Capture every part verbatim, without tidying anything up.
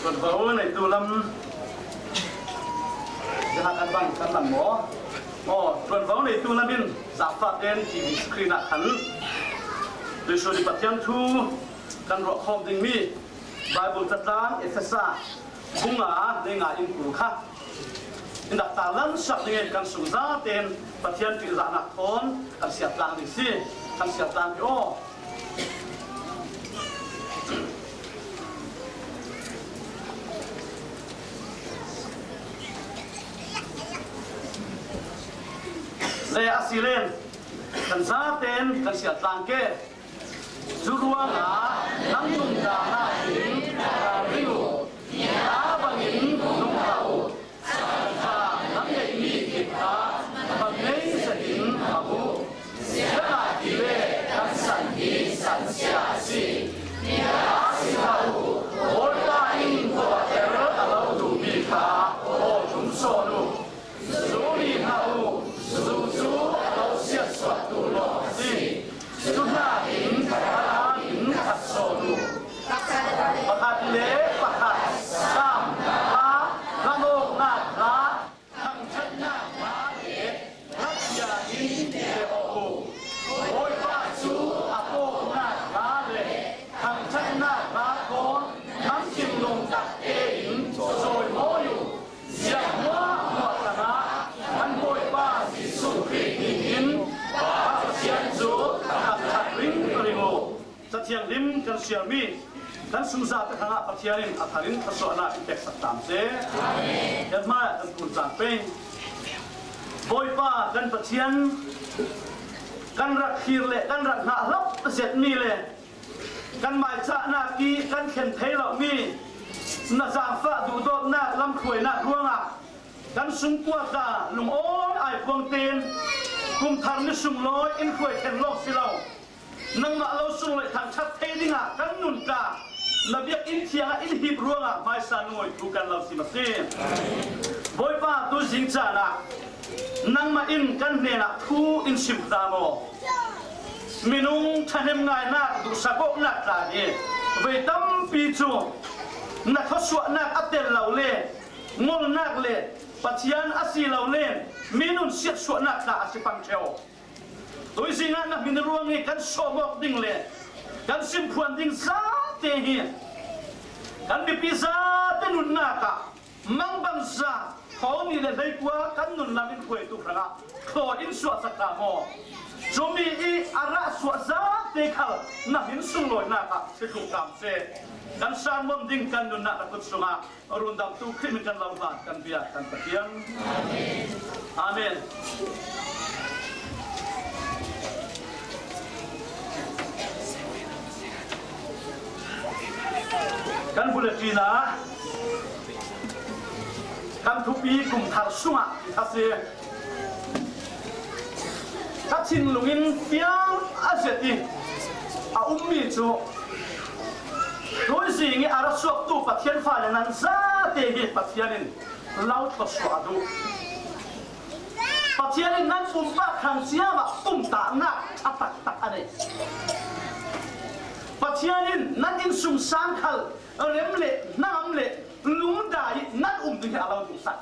Ṭuanvo neitu lam, ziaha kan bang kan lam maw? Aw, ṭuanvo neitu lam in zahfah ten T V screen ah khan tuisun i Pathian thu kan ruah khawm ding mi Bible catlang Efesa bung nga, neu nga in kul kha in dak ta lamsak dingin kan sung zaten Pathian ṭihzahna thawn kan siat tlang ding si, kan siat tlang ding aw. Le a si len kan zaten kan siat tlang ke. Cu ruangah nang nunnak ah hin ring uh, nia bangin nung hlah uh. Lam ngeihmi kip kha bang ngei zetin hmang uh. Ziangahtile kan san hi san sia a si. Nia si hlah uh, Bawipa in tuahter a lo duhmi kha aw tum sawn uh. Zu ri hlah uh, zu cu a lo siatsuahtu lawng a si. Cu hnakin Thlarau in khat sawn uh. Pakhat le pakhat sam hla, hlangawknak hla, thangṭhatnak hla le rak bia in pe awk uh. Bawipa cu a kawknak hla le thangṭhatnak hla thawn nang thinlung tak tein cawimawi uh. Ziah hmuahhmuah tangah kan Bawipa Jesuh Khrih hming in Pa Pathian cu kan that ringring uh. Cathianghlim kan siarmi kan sungzate hrangah Pathian in a thar in thluasuahnak in peksak taam seh. Kan hmai ah kan kun cang pei. Bawipa kan Pathian kan rak khir le kan rak hnah hlauh zetmi le kan maicahnak i kan thlen thei lomi na zaangfah duhdawtnak lamhruainak ruangah kan sungkuatla lungawi aipuang tein kumthar ni sunglawi in hruai thlen lawng si lo. Nangmah lo sunglawi thangṭhat thei dingah kan nun tla na biakinn thiangah in hip ruangah hmaisa lungawi thu kan lo sim a si. Bawipa, tuzing caan ah nangmah in kan hnenah thu in sim ta maw? Minung ṭhahnem ngainak duhsak awknak tla hi voi tampi cu na thluasuahnak a tel lo le ngolnak le Pathian a si lo le mi nun siatsuahnak tla a si pang ṭheo. Tuizing ah na hmin ruang i kan sawm awk ding le kan simphuan ding zate hi kan mipi zate nunnak ah mangbangza thawng nih le hleikua kan nun lam in hruaitu hrangah thlaw in suahsak ta maw? Cumi i a rah suah zate khal na hmin sunglawinak ah si tluk taam seh. Kan sanmawm ding kan nunnak na kut sungah rundamtu Khrih min kan lo hlan kan bia kan Pathian. Amen. Kan bulletin ah kan thupi kum thar sungah i kha si. Ka thinlung in fiang a zet i a ummi cu tuizing i a ra suaktu Pathian fale nan zate hi Pathian in lo thluasuah a duh. Pathian in nan pumpak hrang ciam ah pumtahnak ṭha taktak a nei. Pathian in nan innsungsang khal rem le hnangam le lungdai i nan um ding hi a lo duhsak.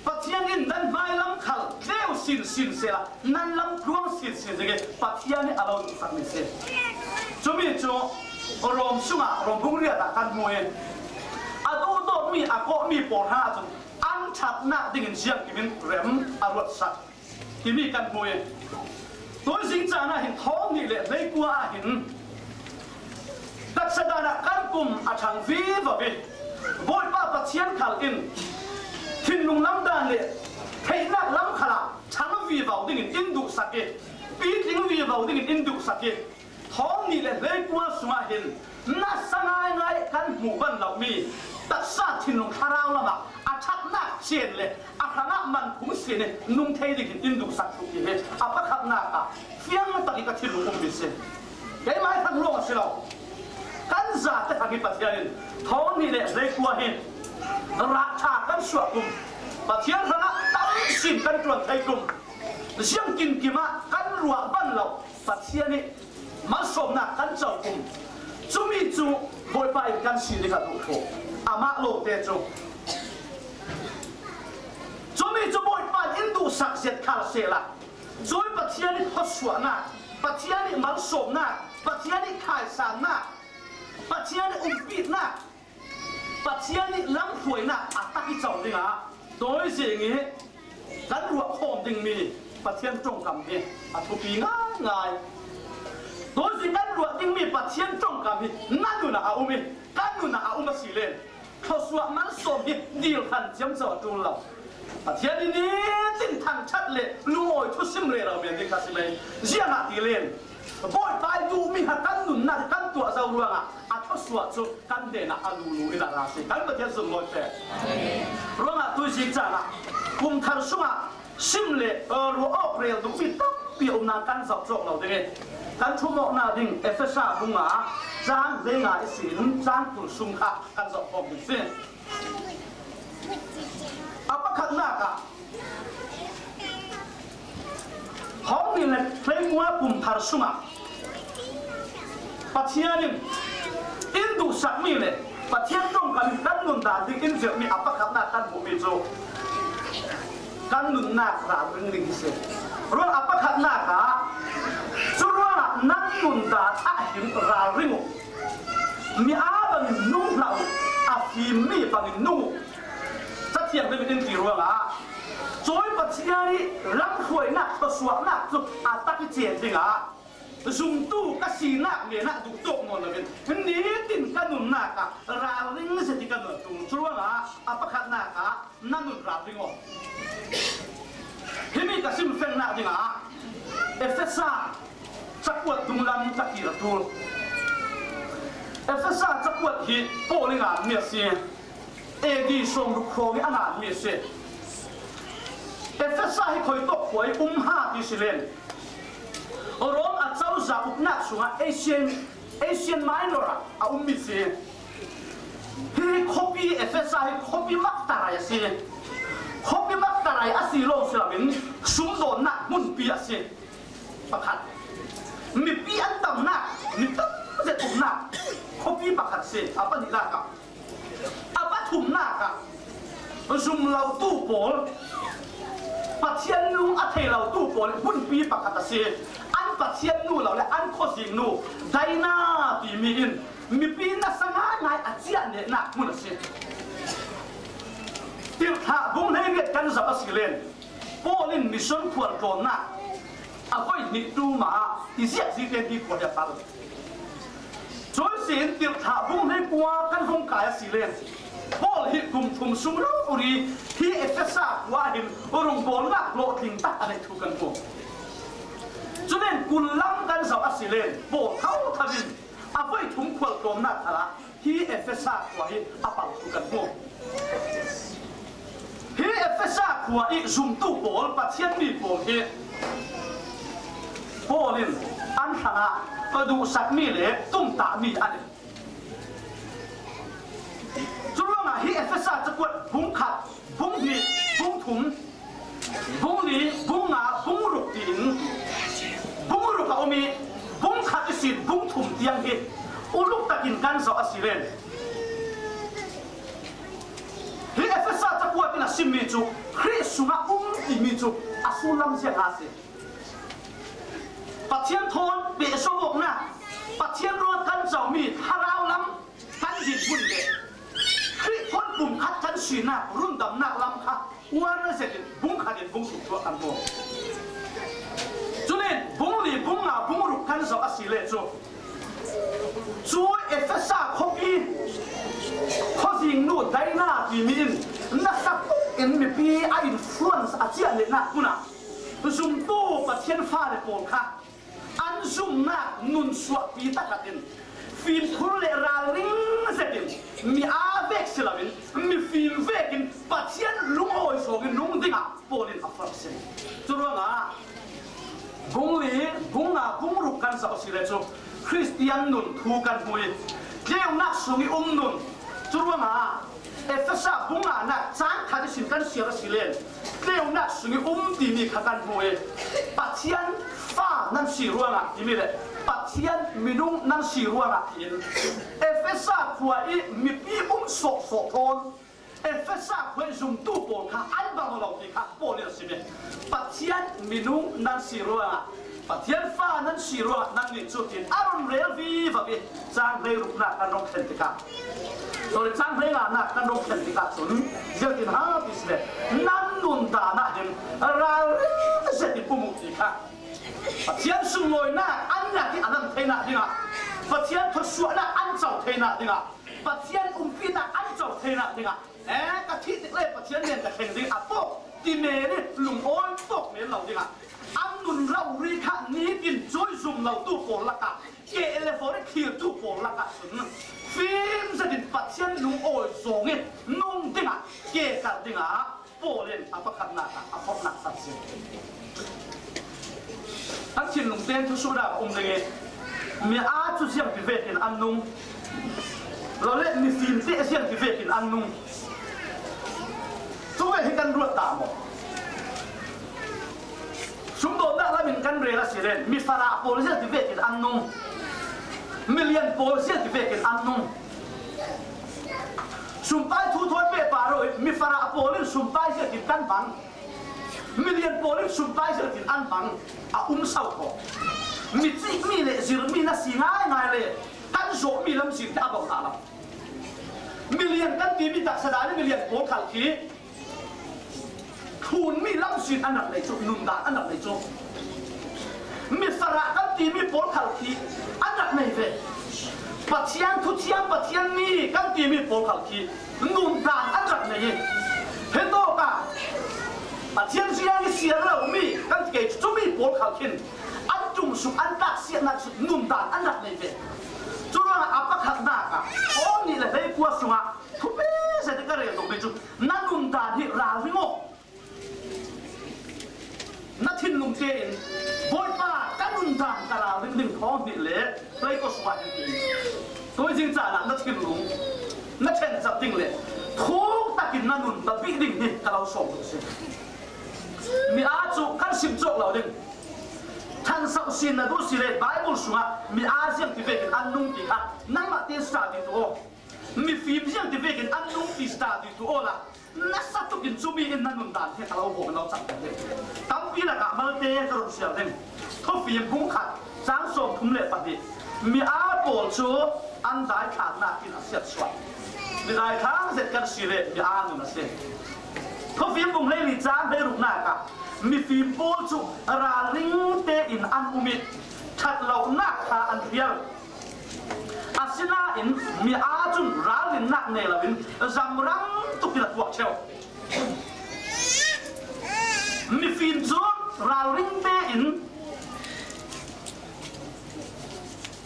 Pathian in nan hmailam khal tleu sinsin sehla nan lamtluang sinsin ding i Pathian i a lo duhsakmi si. Cumi cu Rom sungah, Rom bung riat ah kan hmu i a duhdawtmi, a kawhmi pawl hna ahcun an ṭhatnak dingin ziangkim in rem a ruatsak timi kan hmu i tuizing caan ah hin thawng nih le hleikua ah hin taksa dan ah kan kum a ṭhang vivo i Bawipa Pathian khal in thinlung lam dan le theihnak lam khal ah ṭhang vivo dingin in duhsak i pitling vivo dingin in duhsak i thawng nih le hleikua sungah hin nasa ngaingai kan hmuh ban lomi taksa thinlung thlarau lamah a ṭhatnak cen le a hrangah man phung sin i nung thei ding hin in duhsak tuk hi a pakhatnak ah fiang tak i ka thinlung ummi si. Keimah i hrang lawng a si lo. Kan zate hrang hi Pathian in thawng nih le hleikua hi rah ṭha kan suah kum Pathian hrangah tam sin kan ṭuan thei kum ziangkim kim ah kan ruah ban lo Pathian i malsawmnak kan co kum. Cumi cu Bawipa in kan si ding a duh thu. Amah lote cu. Cumi cu Bawipa in in duhsak zet khal sehla. Cumi Pathian i thawsuahnak, Pathian i malsawmnak, Pathian i khaisannak, Pathian i umpitnak, Pathian i lamhruainak a tak i co dingah tawi zing i kan ruah khawm dingmi Pathian ṭongkam hi a thupi ngaingai. Tawi zing kan ruah dingmi Pathian ṭongkam hi na nun ah a um i kan nun ah a um a si len thawsuah malsawm hi dil hran ciamco a ṭul lo. Pathian i nitin thangṭhat le lungawi thusim rero men ding kha si mai. Ziangahtile Bawipa i duhmi kha kan nunnak kan tuah zo ruangah a thawsuah cu kan hnenah a lulu in a ra si. Kan Pathian zumh lawi seh. Ruangah tuizing caan ah kum thar sungah sim le, aa, ruah awk rel duhmi tampi a um nain kan zoh cawk lo ding i kan ṭhumawknak ding Efesa bung ah cang hleinga ihsin cang kul sung kha kan zoh khawm ding si. A pakhatnak ah, thawng hnih le hleikua kum thar sungah Pathian in in duhsakmi le Pathian ṭongkam in kan nundan ding in zirhmi a pakhatnak kan hmuhmi cu kan nunnak ralring ding hi si. Ruang a pakhatnak ah, cu ruangah nan nundan ah hin ralring uh. Mi aa bangin nung hlah uh, a fimmi bangin nung uh. Cathiang deuh in ti ruangah, cawi Pathian i lamhruainak, thawsuahnak cu a tak i cen dingah zumtu ka sinak men ah duhtawk nawn loin nitin ka nunnak ah ralring zet i ka nuntu. Cu ruangah a pakhatnak ah na nun ralring aw. Himi ka sim fengnak dingah Efesa cakuat dunglam ka kir a ṭul. Efesa cakuat hi Paul i nganmi a si. A D sawmruk hrawng i a nganmi a si. Efesa hi khuitawk khua i um ha ti si len Rom a cozah uknak sungah Asian, Asian Minor ah a ummi si. Hi khuapi Efesa hi khuapi maktarai a si. Khuapi maktarai a si lawng si loin sumdawnnak hmunpi a si. Pakhat. Mipi an tamnak, mi tam zet umnak khuapi pakhat si. A pahnihnak ah, a pathumnak ah, zumlotu pawl, Pathian lung a thei lotu pawl hmunpi pakhat a si. An Pathian nu lo le an khuazing nu Daina timi in mipi nasa ngaingai a ciah nehnak hmun a si. Tirhthlah bung hleiriat kan zoh a si len Paul in mission khualtlawnnak a voi hnih ṭum ah i ziahzi tein hi khua hi a kal. Cuihsin Tirhthlah bung hleikua kan hung kai a si len Paul hi kum thum sung rori hi Efesa khua ah hin rungbawlnak hlawhtling tak a neih thu kan hmu. Culen kul lam kan zoh a si len Paul thotho in a voi thum khualtlawnnak khalah hi Efesa khua hi a palh thu kan hmu. Hi Efesa khua i zumtu pawl, Pathian mi pawl hi Paul in an hrangah a duhsakmi le tumtahmi a nei. Curuangah hi Efesa cakuat bung khat, bung hnih, bung thum, bung li, bung nga, bung ruk tiin bung ruk a um i bung khat ihsin bung thum tiang hi uluk takin kan zoh a si len hi Efesa cakuat in a simmi cu Khrih sungah um timi cu a sullam ziang a si. Pathian thawn pehzawh awknak, Pathian ruang kan comi thlarau lam kan dinhmun le Khrih thawn pumkhat kan sinak rundamnak lam kha uar zetin bung khat in bung thum tuah kan hmu. Culen bung li, bung nga, bung ruk kan zoh a si le cu cu Efesa khuapi khuazing nu Daina timi in nasa tuk in mipi a influence a ciah nehnak hmun ah zumtu Pathian fale pawl kha an zumnak nun suahpi takhat in fimkhur le ralring zetin mi aa vek si loin mifim vekin Pathian lungawi zawngin nung dingah Paul in a forh a si. Curuangah bung li, bung nga, bung ruk kan zoh a si le cu Khristian nun thu kan hmu i tleunak sung i um nun. Curuangah Efesa bung nganak cang khat ihsin kan siar a si len tleunak sung i um timi kha kan hmu i Pathian fa nan si ruangah timi le Pathian minung nan si ruangah tiin Efesa khua i mipi um sawhsawh thawn Efesa khua i zumtu pawl kha an bang lo ti kha Paul in a sim hi. Pathian minung nan si ruangah, Pathian fa nan si ruangah nannih cu tiin a run rel vivo i, cang hleiruknak kan rung thlen tikah, sorry, cang hleinganak kan rung thlen tikah cun ziangtin hau ti si le, nan nundan ah hin ralring zetin um uh ti kha Pathian sunglawinak an ngak i a lang theinak dingah, Pathian thawsuahnak an co theinak dingah, Pathian umpinak an co theinak dingah, eh, ka thih tik le Pathian nen ka thleng ding a pawk ti men i lungawi pawk men lo dingah, an nun rori kha nitin cui zum lotu pawl lakah, keh le for i thlirtu pawl lakah cun fim zetin Pathian lungawi zawng i nung dingah, ke kar dingah, Paul in a pakhatnak ah a forhnak san si. An thinlung ten thusuhnak a um ding i, mi aa cu ziang ti vekin an nung, lo le mifim te ziang ti vekin an nung. Cu ve hi kan ruat ta maw? Sumdawtnak lam in kan rel a si len, mi farah pawl ziang ti vekin an nung, milian pawl ziang ti vekin an nung. Sumpai thu thawi pehpar uh i, mi farah pawl in sumpai ziangtin kan hmang, milian pawl in sumpai ziangtin an hmang, a um sauh kho. Mi cihmi le zirmi na si ngaingai le kan zawhmi lamzin a bang hna lo. Milian kan timi taksa dan i milian pawl khal khi thunmi lamzin an rak nei cu, nundan an rak nei cu. Mi farah kan timi pawl khal khi an rak nei ve. Pathian thuthiam, Pathian mi kan timi pawl khal khi nundan an rak nei i, hitawk ah Pathian ziang i siar lomi kan ti kei cu, cumi pawl khal khin an ṭum suk, an taksiatnak suk nundan an rak nei ve. Curuangah a pakhatnak ah, Rom nih le hleikua sungah thupi zet i ka rel duhmi cu, na nundan hi ralring aw. Na thinlung tein, Bawipa, ka nundan ka ralring ding, thawng hnih le hleikua sungah hin ti. Tuizing caan ah na thinlung, na ṭhencat ding le thuk takin na nun na bih ding hi ka lo sawm duh si. Mi aa cu kan sim cawk lo ding. Ṭhansoh sin na duh si le Bible sungah mi aa ziang ti vekin an nung ti kha nangmah te study tuah aw. Mifim ziang ti vekin an nung ti study tuah awla, nasa tukin cumi in na nundan hi ka lo hawm lo cang ding. Tampi lakah malte ka run siar ding. Thufim bung khat, cang sawmthum le pahnih. Mi aa pawl cu an daithlannak in a siatsuah. Mi daithlang zet kan si le mi aa nun a si. Thufim bung hleili cang hleiruknak ah mifim pawl cu ralring tein an um i, ṭhat lonak kha an hrial. Asinain mi aa cun ralrinnak nei loin zamrang tukin a tuah ṭheo. Mifim cu ralring tein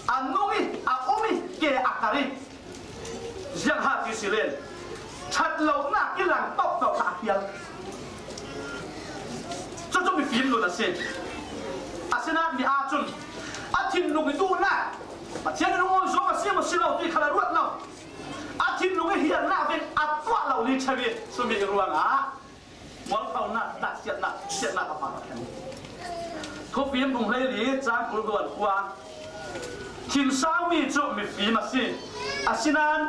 a nung i, a um i, ke a kar i, ziangha ti si len, ṭhat lonak i lang paohpaoh kha a hrial. Cucu mifim nun a si. Asinain mi aa cun a thinlung i duhnak, Pathian in lungawi zawng a si maw si lo ti kha a ruat lo. A thinlung i hiarnak veng a tuah lo li ṭheo i, cumi ruangah mualphonak, taksiatnak, siatnak a pang a thlen. Thufim bung hleili cang kul duan khua. Thinsaumi cu mifim a si. Asinain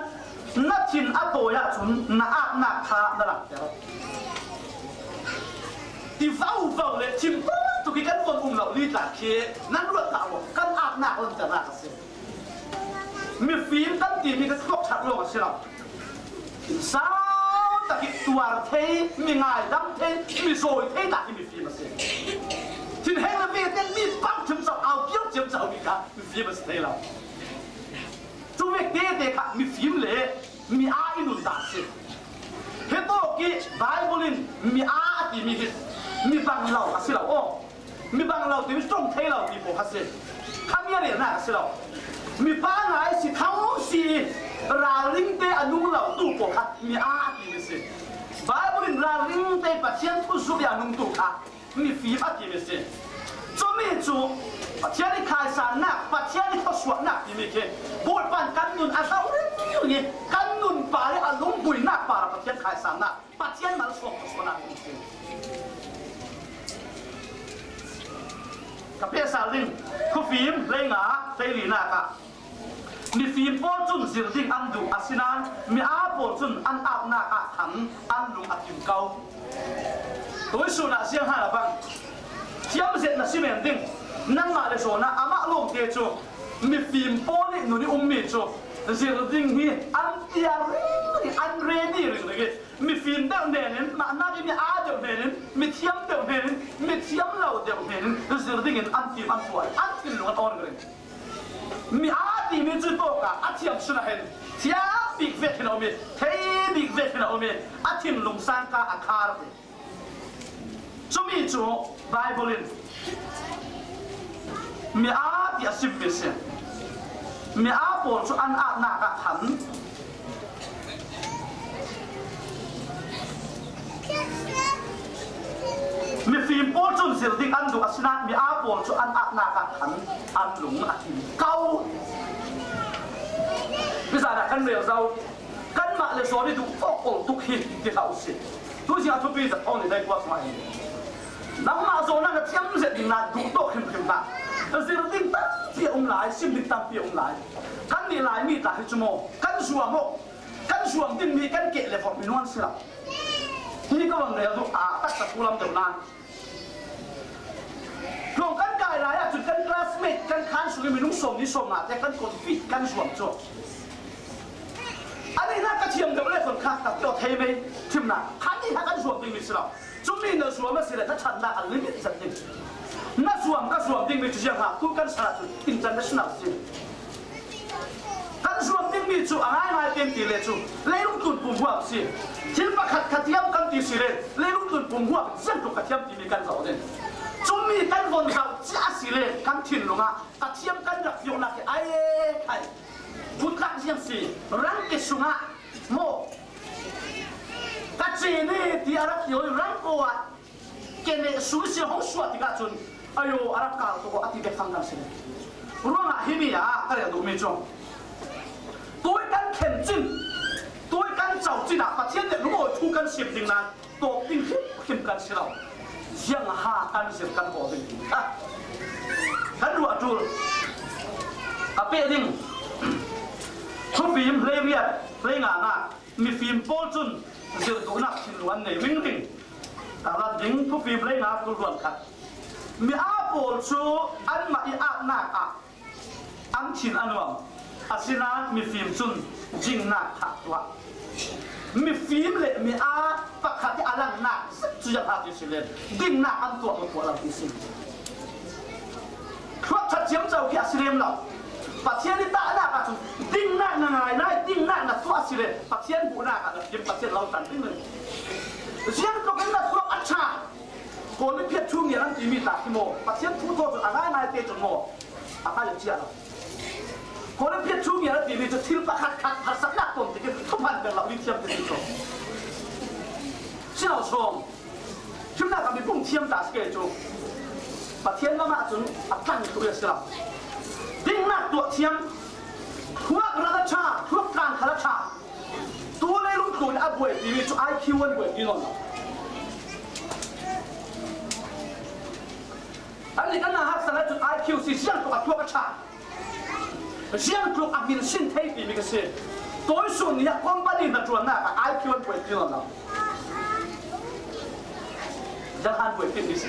na thin a tawi ahcun na apnak kha na langhter. Ti vovo le thin bantuk i kan von um lo li tla khi nan ruat dah maw? Kan apnak langhternak a si. Mifim kan timi kha thluak ṭhat lawng a si lo. Sau tak i tuar thei, mi ngaidam thei, mi zawi thei tak i mifim a si. Thinheng le vete mi pang ciamco, au kio ciamco mi kha mifim a si thei lo. Cu vek tete kha mifim le mi aa i nundan a si. Hitawk i Bible in mi aa a timi hi mi bang lo a si lo aw. Mi bang lo timi ṭong thei lo ti pawl kha si. Kha mi a relnak a si lo. Mipa ngai si, thang si, ralring te a nung lo tu pawl kha mi aa a timi si. Bible in ralring te Pathian thu zumh i a nung tu kha mifim a timi si. Cumi cu Pathian i khaisannak, Pathian i thawsuahnak timi khi Bawipa in kan nun a zoh ringring i kan nun par i a lungbuinak par a Pathian khaisannak, Pathian malsawm thawsuahnak timi si. Ka pehsal ding, Thufim hleinga, Thei linak ah, mifim pawl cun zir ding an duh, asinain mi aa pawl cun an apnak ah khan an lung a tim ko. Tuisun ah ziang hal a bang thiam zet na si men ding, nangmah le zawn ah amah lawngte cu mifim pawl nih nun i ummi cu zir ding hi an tiar ringring, an ready ringring i, mifim deuh hnen in, mah nak i mi aa deuh hnen in, mithiam deuh hnen in, mithiam lo deuh hnen in zir ding in an tim an tuah, an thinlung an awn ring. Mi aa timi cu tawk ah a thiam sun ah hin thiam bik vek hin a um i, thei bik vek hin a um i, a thinlung sangka a khar ve. Cumi cu Baibal in mi aa ti a simmi a si. Mi aa pawl cu an apnak ah khan mifim pawl cun zir ding an duh, asinain mi aa pawl cu an apnak ah khan an lung a tim ko. Hi zan ah kan rel zo. Kanmah le zawn i duh tawk pawl tuk hi ti hlah u si. Tuzing a thupi zat thawng nih dai kuat sungah hin nangmah zawn ah na thiam zet ding na duh tawk hrimhrim hlah. Zir ding tampi a um lai, sim ding tampi a um lai. Kannih Laimi tla hi cu maw, kan zuam aw, kan zuam dingmi kan keh le forh mi nuan si lo. Hi ka van rel duh a taksa thu lam deuh nan. Tlawng kan kai lai ahcun kan classmate, kan khan sung i minung sawm ni sawm nga te kan compete kan zuam cu. Ani hna ka thiam deuh le kon kha ka tio thei mei thimnak khan i ha kan zuam dingmi si lo. Cumi na zuam a si le na ṭhatnak a limit zat ding. Na zuam ka zuam dingmi cu ziang ha tu kan sa cun international si. Kan zuam dingmi cu a ngaingai tein ti le cu leilung tlun pum huam si. Thil pakhat ka thiam kan ti si le leilung tlun pum huam ziang tluk ka thiam timi kan zoh ding. Cumi kan von zoh cia a si le kan thinlung ah ka thiam kan rak fiawhnak hi ai khai. Putlang ziang si, rang ke sungah maw? Ka ce ne ti a rak ti hoi rang ko ah ke ne su si hong suah tikah cun ayo a rak kal tuk a ti bek fang kan si. Ruangah himi ah ka rel duhmi cu tui kan thlen cin, tui kan co cin ah Pathian le lungawi thu kan sim ding nan tawp ding hrimhrim kan si lo. Ziang a ha kan zir kan haw ding ti kha kan ruah a ṭul. A peh ding thufim hleiriat hleinganak mifim pawl cun zir duhnak thinlung an nei ringring. Ka rat ding thufim hleinga kul ruan khat. Mi aa pawl cu anmah i apnak ah an thin a nuam. Asinain mifim cun dingnak kha tuah. Mifim le mi aa pakhat i a langnak zet cu ziang ha ti si le dingnak an tuah maw tuah lo ti si. Thluak ṭhat ciamco khi a si lem lo. Pathian i tahnak ah cun dingnak na ngai lai, dingnak na tuah a si le Pathian hmuhnak ah na fim, Pathian lo tan ding le. Ziang tluk in na thluak a ṭha. Kawl i phiat thu ngial an timi ta khi maw? Pathian thu thaw cun a ngaingai te cun maw? A kai a ciah lo. Kawl i phiat thu ngial an timi cu thil pakhat khat harsatnak tawn tikin thuphan ber lo, mi thiam te cu. Si lo sawm. Thimnak a mi pum thiam ta si ke cu. Pathian lam ah cun a tlang tu a si lo. Dingnak tuah thiam. Thuak ral a ṭha, thuak tlang khal a ṭha. Tu leilung tlun a buaipimi cu I Q an buaipi nawn lo. Annih kan na haksat ahcun I Q si ziang tluk a thuak a ṭha. Ziang tluk a hmin sin thei timi ka si. Tuisun ni ah company hnaṭuannak ah I Q an buaipi nawn lo. Ziang an buaipi mi si.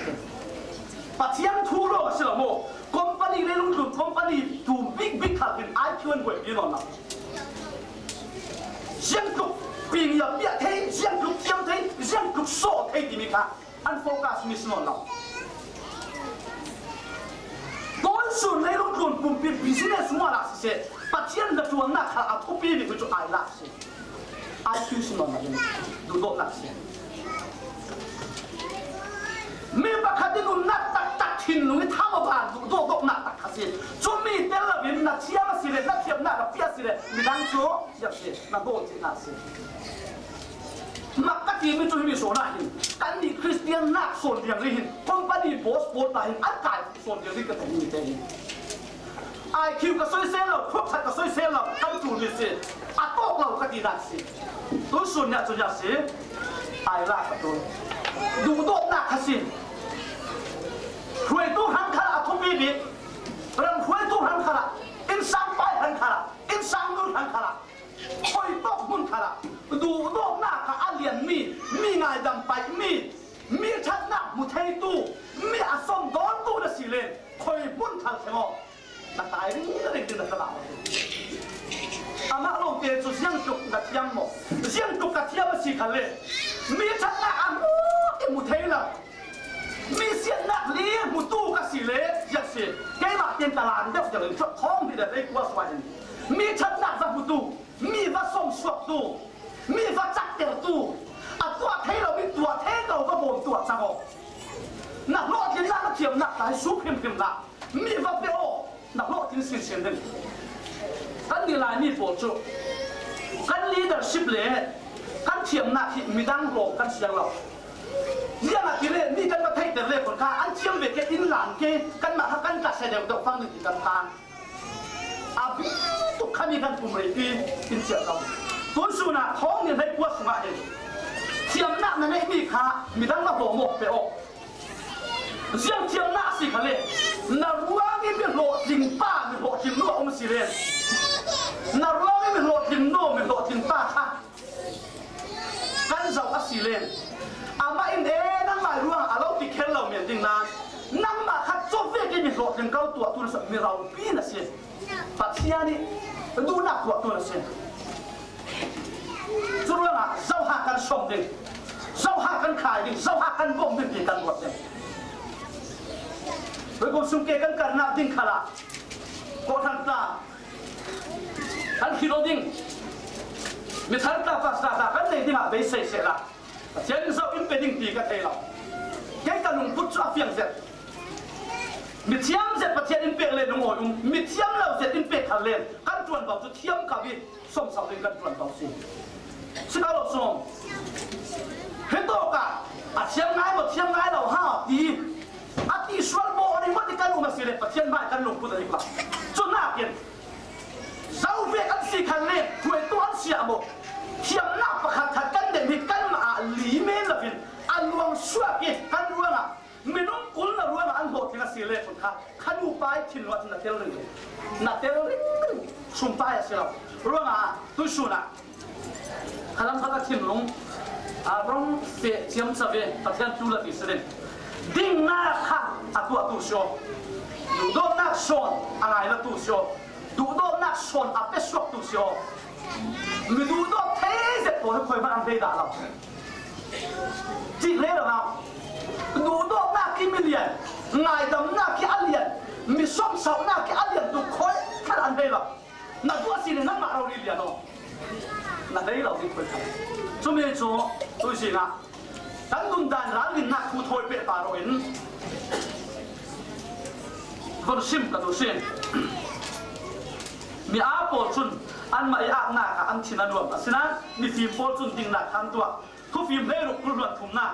Pathian thu lawng a si lo maw? Company leilung tlun company tu bik bik khal in I Q an buaipi nawn lo. Ziang tluk ping ya piah thei, ziang tluk thiam thei, ziang tluk sawh thei timi kha an focus mi si nawn lo. Tuisun leilung tlun pumpi business hmuahnak siseh, Pathian hnaṭuannak kha a thupi mi cu ai lak si. I Q si nawn lo ding, duhdawtnak si. Mi pakhat i nunnak taktak thinlung i thamaban duhdawtnak tak kha si. Cumi tel loin na thiam a si le, na thiamnak na piah a si le, midang cu ziah si, na dawn cihnak si. Mak ka timi cu himi sawn ah hin, kannih Khristian nak sawn riangri hin, company boss pawl ta hin, an kai sawn riangri ka timi te hin. I Q ka soisel lo, thuak ṭhat ka soisel lo, kan ṭul mi si. A tawk lo ka tinak si. Tuisun nih cun ziah si. Ai lak ka ṭul. Duhdawtnak kha si. Hruaitu hrang khal a thupi bik. Ram hruaitu hran khalah, innsang pai hran khalah, innsang nu hran khalah, khawi tawk hmun khalah, duhdawtna kha a lian mi, mi ngaidam paih mi, mi ṭhatnak hmu theitu, mi a sawm dawntu na si len, khawi hmun khal thleng aw. Na tai ringring ding na thla. Amah lo te cu ziangtluk na thiam maw? Ziangtluk ka thiam a si kha le, mi ṭhatnak a hmu i hmu thei lo. Mi siatnak li hmutu ka si le, ziah si. Keimah tein ka lan deuh deuh in thawng hi le rei kua suai in. Mi ṭhatnak va hmutu, mi va sawmsuaktu, mi va caktertu, a tuah thei lo mi tuah thei lo va bawmtu a cang aw. Na hlawhtlinnak na thiamnak tai su hrimhrim hlah. Mi va pe aw, na hlawhtling sinsin ding. Kan ni Laimi pawl cu kan leadership le kan thiamnak hi midang lawng kan siang lo. Ziangahtile mi kan va theihter le khun kha an thiam ve ke, in lan ke, kanmah kha kan tla sia deuh deuh fang ding ti kan phan. A bi tuk khami kan kum reipi in chiah lo. Tun sunah thawng ni hlei kua sungah hin thiamnak na neihmi kha midang va bawm aw, pe aw. Ziang thiamnak a si kha le, na ruang i mi hlawhtling pa, mi hlawhtling nu a um si le, na ruang i mi hlawhtling nu, mi hlawhtling pa kha kan zoh a si le, amah in e nangmah ruang a lo ti kher lo men ding nain, nangmah kha cawk vek i mi hlawhtling ko tuah tu na si mi ropi na si. Pathian i duhnak tuah tu na si. Curuangah zoha kan sawm ding, zoha kan khai ding, zoha kan bawm ding ti kan ruat ding. Tuikum sung ke kan karnak ding khalah kawhhran tla kan khit aw ding, mithar tla, pastor tla kan nei dingah beisei sehla Pathian in zoh in pe ding ti ka thei lo. Kei ka lungput cu a fiang zet. Mi thiam zet Pathian in pek le lungawi um, mi thiam lo zet in pek khal le kan ṭuanvo cu thiam kau i sawmsauh ding kan ṭuanvo si. Si ko lo sawm. Hi tawkah a thiam ngai maw, thiam ngai lo ha ti a ti sual maw, a ring maw ti kan um a si le Pathian hmai kan lungput a dik lo. Cu nakin zo ve kan si khan le hruaitu an si ah maw, thiamnak pakhat khat kan neih hi kanmah ah li men lo in a luang suak i kan ruangah minung kul na ruangah an hlawhtling a si le khun kha, kha nupa i thinlung ah cun na tel ringring, na tel ringring, sumpai a si lo. Ruangah tuisun ah khalam kha ka thinlung a rong feh ciamco ve, Pathian tul a ti si ding. Dingnak kha a tuahtu si aw, duhdawtnak sawn a ngailatu si aw, duhdawtnak sawn a pesuaktu si aw. Mi duhdawt thei zet pawl hi khuaihmanh an hlei dah lo. Cih hlei lo hau. Duhdawtnak khi mi lian, ngaidamnak khi a lian, mi sawmsauhnak khi a lian tu khuai khal an hlei lo. Na tuah si le nangmah rori lian aw. Na hlei lo ding khuai khal. Cumi cu tuizing ah kan nundan ralrinnak thu thawi pehpar aw in vun sim ka duh si. Mi aa pawl cun anmah i aknak ah an thin a nuam, asinain mifim pawl cun dingnak kha an tuah. Thufim hleiruk kul hluan thumnak.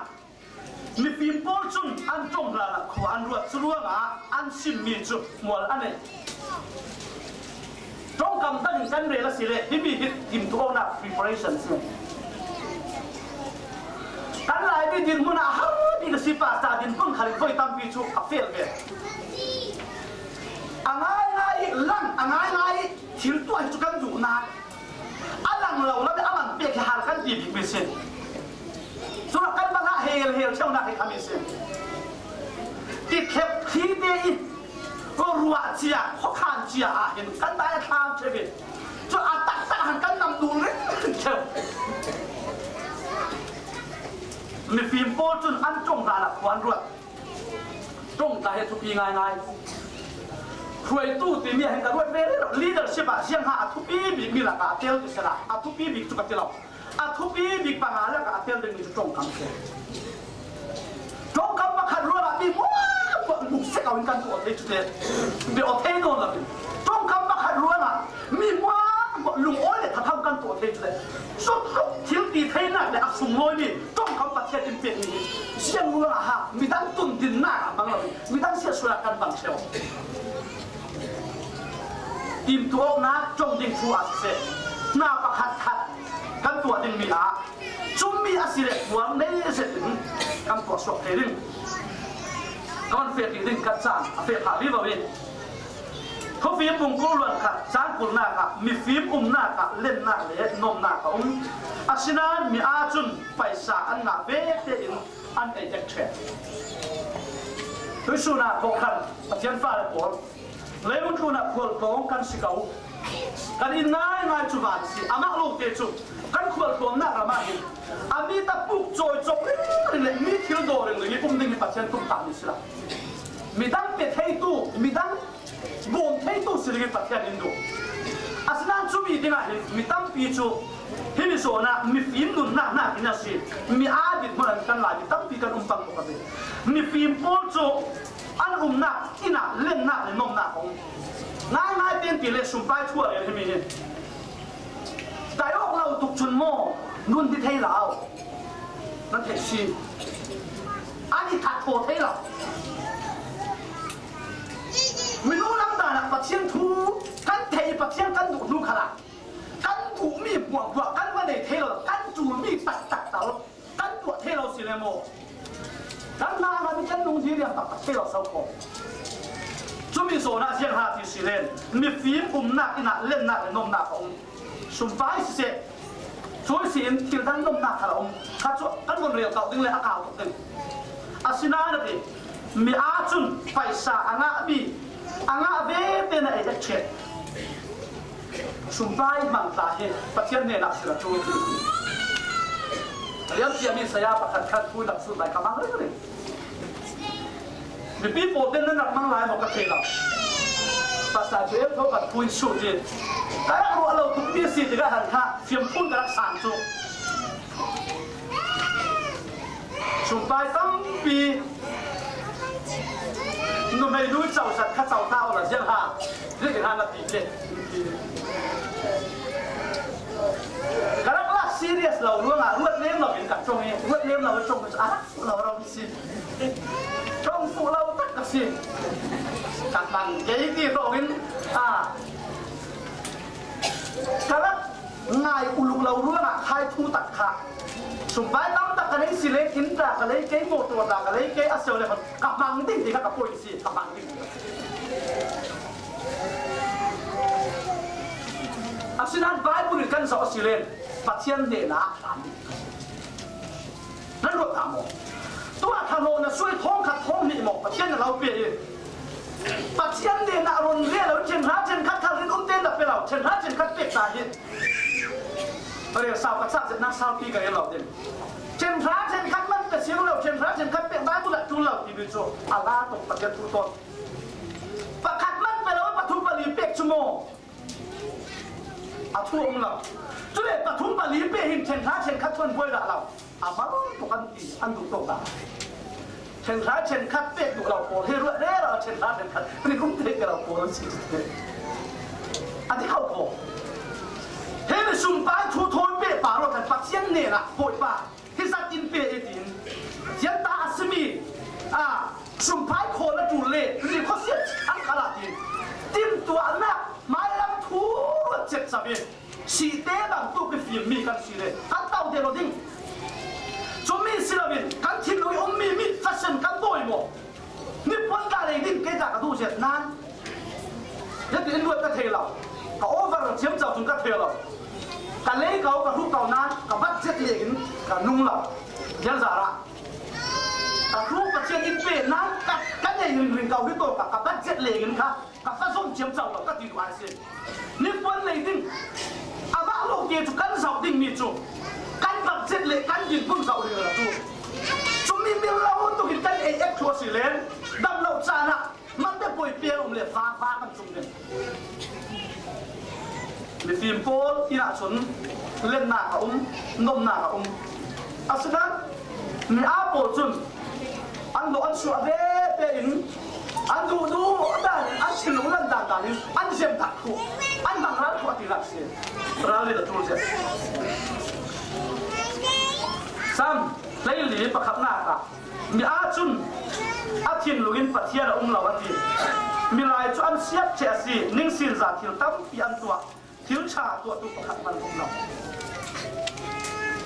Mifim pawl cun an ṭong hlan ah khua an ruat, cu ruangah an simmi cu mual a nei. Ṭongkam dang in kan rel a si le, himi hi timtuahnak preparation si. Kan Laimi dinhmun ah har bik a si, pastor dinhmun khal in voi tampi cu a fel ve. A ngaingai i lang, a ngaingai i thil tuah hi cu kan duhnak a lang lo, lo le a man pek hi hal kan ti bikmi si. Cun kan bang ah hel hel ṭheunak hi khami si. Ti thlep thli te i ruah cia, khuakhan cia ah hin kan dai a thlam ṭheu i cu a taktak han kan nam dul ringring ṭheu. Mifim pawl cun an ṭong hlan ah khua an ruat. Ṭong ta hi a thupi ngaingai. Hruaitu timi ah hin ka ruat ve rih lo. Leadership ah ziang ha a thupi bikmi lakah a tel ti sela a thupi bik cu ka ti lo. A thupi bik panga lakah a tel dingmi cu ṭongkam si. Ṭongkam pakhat ruangah mi hmuahhmuah lung si ko in kan tuah thei cu te. Biaw thei nawn lo in ṭongkam pakhat ruangah mi hmuahhmuah lungawi le thatham kan tuah thei cu te. Cutluk thil ti theinak le a sunglawimi ṭongkam Pathian in pekmi hi ziang ruangah ha midang tundinnak ah bang lo in midang siahsual ah kan bang ṭheu. Timtuahnak ṭong ding thu ah siseh, hna pakhat khat kan tuah dingmi ah cumi a si le puar nei zetin kan tuah suak thei ding. Kan feh ding kan caan a feh phah vivo i, Khawfim bung kul luan khat, chang kulna kha, mifim umna kha, lenna le nomna kha um. Asinain mi aa cun paisa an ngah vete in an ei dek ṭheh. Tuisun ah kawhhran, Pathian fale pawl, leilung tlun ah khualtlawng kan si ko. Kan inn ngaingai cu van a si. Amah lawngte cu kan khualtlawnnak ram ah hin a mi tapuk cawi cawk ringring le mi thil daw ringring i um ding hi Pathian tumtahmi si lo. Midang pe theitu, midang bawm theitu si dingin Pathian in duh. Asinain cumi dingah hin mi tampi cu himi zawn ah mifim nunnak hnakin a si. Mi aa dirhmun an kan lai mi tampi kan um pang bawk a si. Mifim pawl cu an umnak inn ah lennak le nomnak a um. Ngaingai tein ti le sumpai thu a rel himi hi. Dai awk lo tuk cun maw nun ti thei lo. Nan theih si. An i that thaw thei lo. Minung lam dan ah Pathian thu kan theih i Pathian kan duh hnu khalah kan duhmi hmuahhmuah kan va nei thei lo, kan ṭulmi taktak tal kan tuah thei lo si le maw? Kan hna a mi kan nung diriam taktak thei lo so ko. Cumi zawn ah ziang ha ti si len, mifim umnak inn ah lennak le nomnak a um. Sumpai siseh, cui si in thil dang nomnak kha a um. Kha cu kan von rel kauh ding le a kau tuk ding. Asinain a ti, mi aa cun paisa a ngahmi, a ngah vete na ei a ṭheh. Sumpai hmang tla hi Pathian hnenah si a ṭul. Rian ciami saya pakhat khat thu nak sut lai ka hmang ringring. Mipi pawl ten nan rak mang lai maw ka thei lo. Pastor Joel thaw kan pui su ti. Ka rak ruah lo tuk mi si tikah han kha fiamphun ka rak sang cu. Sumpai tampi numei lui cozat kha co hna awla ziang ha. Zik in han a ti ke. Ka rak lak serious lo ruangah ruat lem lo in ka ṭong i ruat lem lo ṭong a rak lo ro si. Ṭong fuh lo tak ka si. Ka hmang kei ti hrawng in a ka rak ngai uluk lo ruangah khai thu tak kha. Sumpai tam tak ka nei si le inn tla ka lei kei, motor tla ka lei kei, a sio le ka hmang ding ti kha ka point si, ka hmang ding. Asinain Bible in kan zoh a si len Pathian hnenah a hlan ding. Nan ruat ta maw? Tuah thahlawhna suai thawng khat thawng hnih maw Pathian na lo pe i Pathian hnenah run ve lo, ṭhen hra ṭhen khat kha rin um te na pe lo, ṭhen hra ṭhen khat pek ta hi. Relsau ka chah zet nak salpi ka rel lo ding. Ṭhen hra ṭhen khat man pe siang lo, ṭhen hra ṭhen khat pek Bible ah ṭul lo timi cu a la tuk Pathian thu tawn. Pakhat man pe lo, pathum pali pek cu maw? A thu a um lo. Cule pathum pali pe hin ṭhen hra ṭhen khat tuan buai dah lo. A mal tuk an ti, an duh tuk dah. Ṭhen hra ṭhen khat pek duh lo pawl hi ruah rero ṭhen hra ṭhen khat rin um te ke lo pawl an si te. A ti kho kho. He mi sumpai thu thawi pek pa rawt kan Pathian hnenah Bawipa. Hi zat in pe i tin, ziangta a simi, a, sumpai khawl a ṭul le, ri khuasiat an khal ah tin, timtuahnak mailam thu ruat cet cam in, sihte bang tuk i fimmi kan si le, kan tau te lo ding. Cumi si loin, kan thinlung i ummi mi fashion kan dawi maw? Nipuan tla lei ding kei tla ka duh zet nan. Zetin luat ka thei lo. Ka over ciamco cun ka thei lo. Ka lei ko, ka hruh ko nan, ka budget lei in ka nung lo. Ziang zarah. Ka hruh Pathian in pe nan, ka, ka nei ringring ko hi tawk ka, ka budget lei in kha, ka fa zom ciamco lo, ka ti duh a si. Nipuan lei ding, amah lo te cu kan zoh dingmi cu kan budget le kan dinhmun zoh rih lo cu. Cumi mil lo tuk in kan ei ek thluah si len, dam lo caan ah mate poi pial um le fa fa kan cung ding. Mifim pawl inn ah cun lennak a um, nomnak a um. Asinain mi aa pawl cun an lawh an suah vete in an duhduh dan in an thinlung lan dan dan in an ziamtak thluh, an hmang ral thluh a ti lak si. Ralrin a ṭul zet. Sam hleili pakhatnak ah mi aa cun a thinlung in Pathian a um lo a ti. Milai cu an siat ṭheh a si, ningsin za thil tampi an tuah. Thil ṭha tuahtu pakhat hman um lo.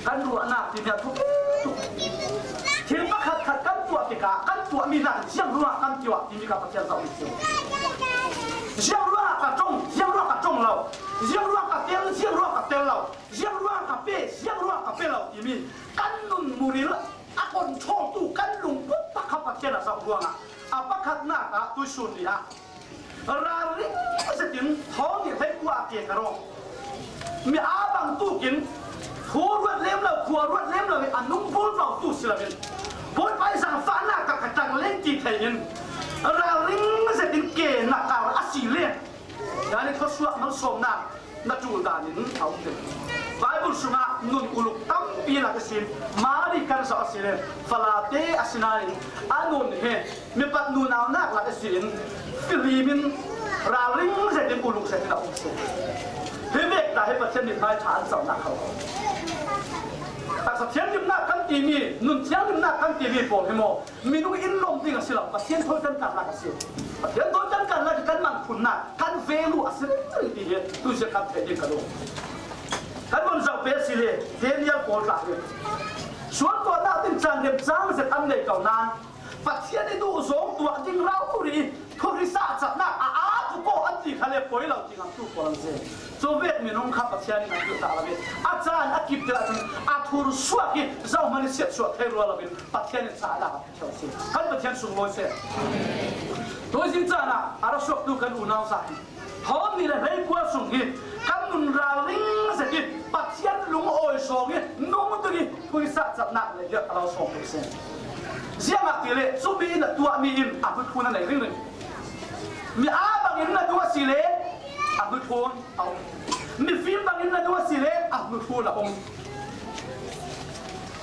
Kan ruahnak timi a thupi tuk. Thil pakhat khat kan tuah tikah kan tuahmi nak ziang ruah kan tuah timi kha Pathian zoh mi si. Ziang ruah Ziang ruang ka tel, ziang ruang ka tel lo, ziang ruang ka pe, ziang ruang ka pe lo timi kan nun muril a control tu kan lungput tak kha Pathian a zauh ruangah a pakhatnak ah tuisun ni ah ralring zetin thawng nih hleikua a ke ka rawh. Mi aa bang tukin thu ruat lem lo, khua ruat lem lo, a nung bulbau tu si loin Bawipa i zangfahnak ah ka tang leng ti thei in ralring zetin ke na kar a si leng, yani khuasuah malsawmnak na tul danin a um te. Bible sungah nun uluk tampi lak a sin, Mari kan zauh a si le, falate a si nain a nun he mipat nunaunak lak a sin, filimin ralring zetin uluk zetin a um si. Hi vek ta hi Pathian mithmai ṭha an zauhnak kho. Taksa thianghlimnak kan timi, nun thianghlimnak kan timi pawl hi maw? Minung in lawm ding a si lo, Pathian thawi kan karnak a si. Pathian thawi kan karnak hi kan manphunnak, kan value a si rih rih ti hi tuizia kan theih ding ka duh. Kan von zoh peh a si le, Daniel pawl tla hi. Sual tuahnak ding caan remcang zet an nei ko nain, Pathian i duh zawng tuah ding rau rih, thurisa a catnak a aa tu ko an ti kha le poi lo ti ngamtu pawl an si. Cu vek minung kha Pathian in a duh ta lo i, a caan a kip deuh ahcun a thursuak i zohman i siatsuah thei rua lo in Pathian in cahnak a Kan Pathian sunglawi seh. Tuizing caan ah a ra suaktu kan unau zat hi. Thawng nih le hleikua sung hi kan nun ralring zet i Pathian lungawi sawng i nung ding i phuisa catnak le hiat a lo sawm tuk seh. Ziangahtile cumi in a tuahmi in a hmuithun a nei ringring. Mi aa bangin na duh a si le a hmuithun a um. Mifim bangin na duh a si le a hmuithun a um.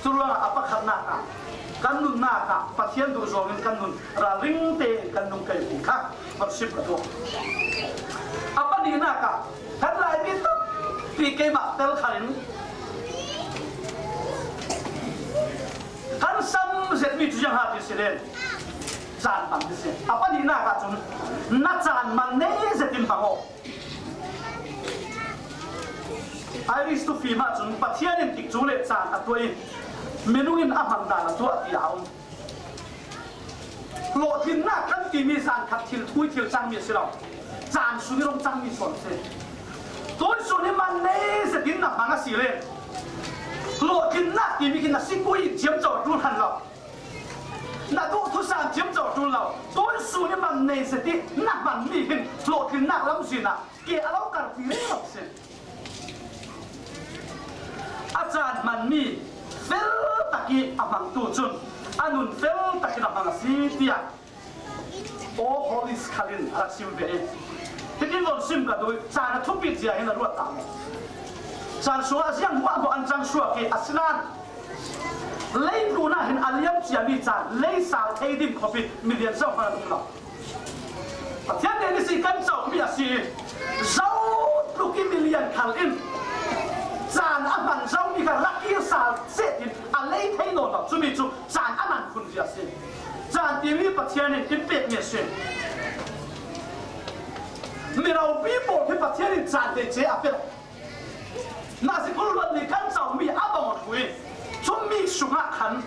Curuangah a pakhatnak ah kan nunnak ah Pathian duh zawngin kan nun ralring tein kan nung kei kha worship ka duh. A pahnihnak ah kan Laimi tampi keimah tel khalin kan sam zetmi cu ziang ha ti si len caan hmang ti si. A pahnihnak ah cun na caan man nei zetin hmang aw. Iris tu fim ahcun Pathian in tikcu le caan a tuah i minung in a hmang dan a tuah ti a um. Hlawhtlinnak kan timi zan khat thil thui thil cangmi a si lo. Caan sung i rung cangmi sawn a si. Tuisun i man nei zetin na hmang a si le hlawhtlinnak timi khi na sikui in ciamco a ṭul hlan lo. Na duh thusam ciamco a ṭul lo. Tuisun i man nei zet i na hmanmi hin hlawhtlinnak lamzin ah ke a lo karpi rih lo si. A caan hmanmi fel tak i a hmangtu cun a nun fel takin a hmang a si, tiah Aw Hollis khal in a rak sim ve i, hitin von sim ka duh i, caan a thupit zia hin a ruat ta maw? Caan sungah ziang hmuahhmuah an cang suak i, asinain leitlun ah hin a liam ciami caan lei sal thei ding khawpi milian zohman a um lo. Pathian nih ni si kan comi a si i, zotluk i milian khal in caan a hman zomi kha rak kir sal seh in a lei thei nawn lo. Cumi cu caan a man phun zia a si. Caan timi Pathian in in pekmi a si. Miropi pawl hi Pathian in caan tei ce a pe lo. Nazi kul luat nih kan comi a bang a ṭhu i, cumi sungah khan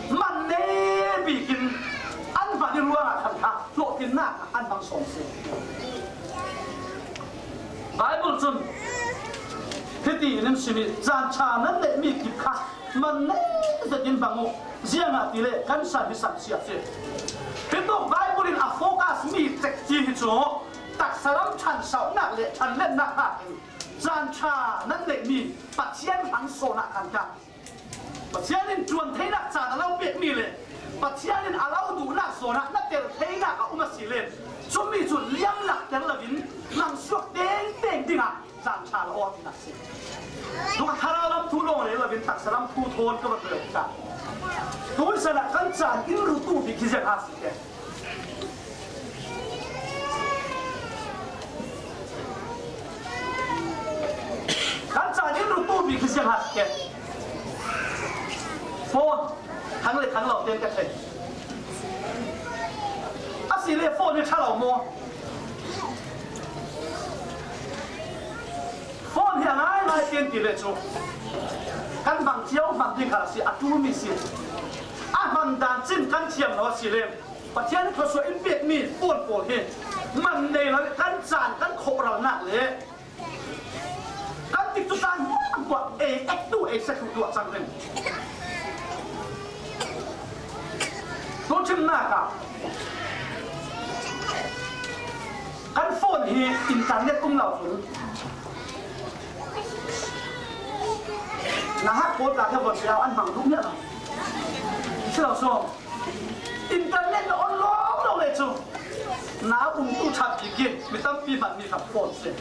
man nei bikin an hman i ruangah khan kha hlawhtlinnak an hmang sawn si. Bible cun hiti in in sim i, caan ṭha nan neihmi kip kha man nei zetin hmang uh, ziangahtile kan san hi san si a si. Hi tuk Bible in a focus mi cekci hi cu taksa lam ṭhansohnak le ṭhanlennak hna hi. Caan ṭha nan neihmi Pathian hmang sawn ah khan kha Pathian in ṭuan theinak caan a lo pekmi le Pathian in a lo duhnak zawn ah na tel theinak a um a si len, cumi cu liamlak tel loin hmang suak tengteng dingah caan ṭha la aw tinak si. Tuk a thlarau lam thu lawng rel loin taksa lam thu thawn ka va rel tikah tuisan ah kan caan in rutu bik hi ziang a si te. Kan caan in rutu bik hi ziang a si te. Phone thang le thang lo tein ka thei. A si le phone hi ṭha lo maw? Phone hi a ngai ngai tein ti le cu kan bang cio hmang ding kha a si, a ṭulmi si. A hman dan cin kan thiam lo a si le Pathian khuasuah in pekmi phone pawl hi man nei lo kan caan kan khawhralnak le Tua ei ek tu ei se tu tua chang rin. Tu chim na ka. Kan phone hi internet um lo chun. Na ha ko ta ka von ya an mang duk nia. Si lo so. Internet na on lo lo le chu. Na um tu chap ki ki mi tam pi man mi ka phone se.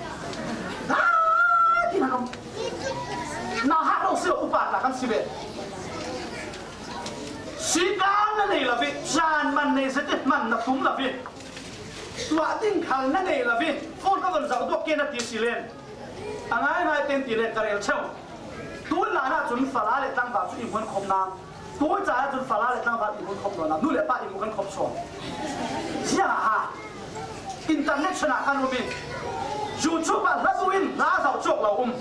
Ah, ti na no. Na ha lo se upa ta kan si be. Si ka na nei la vi, chan man nei se te man na tum la vi. Tua ding khal na nei la vi. Phone ka von zau dok ke na ti si len. A ngai ngai ten ti le ka rel cheu. Tu la na chun fala le tang ba chu i hon khop na. Tu cha na chun fala le tang ba i hon khop na. Nu le pa i hon khop so. Sia ha. International kan um in. YouTube a la tu in la zau chok la um.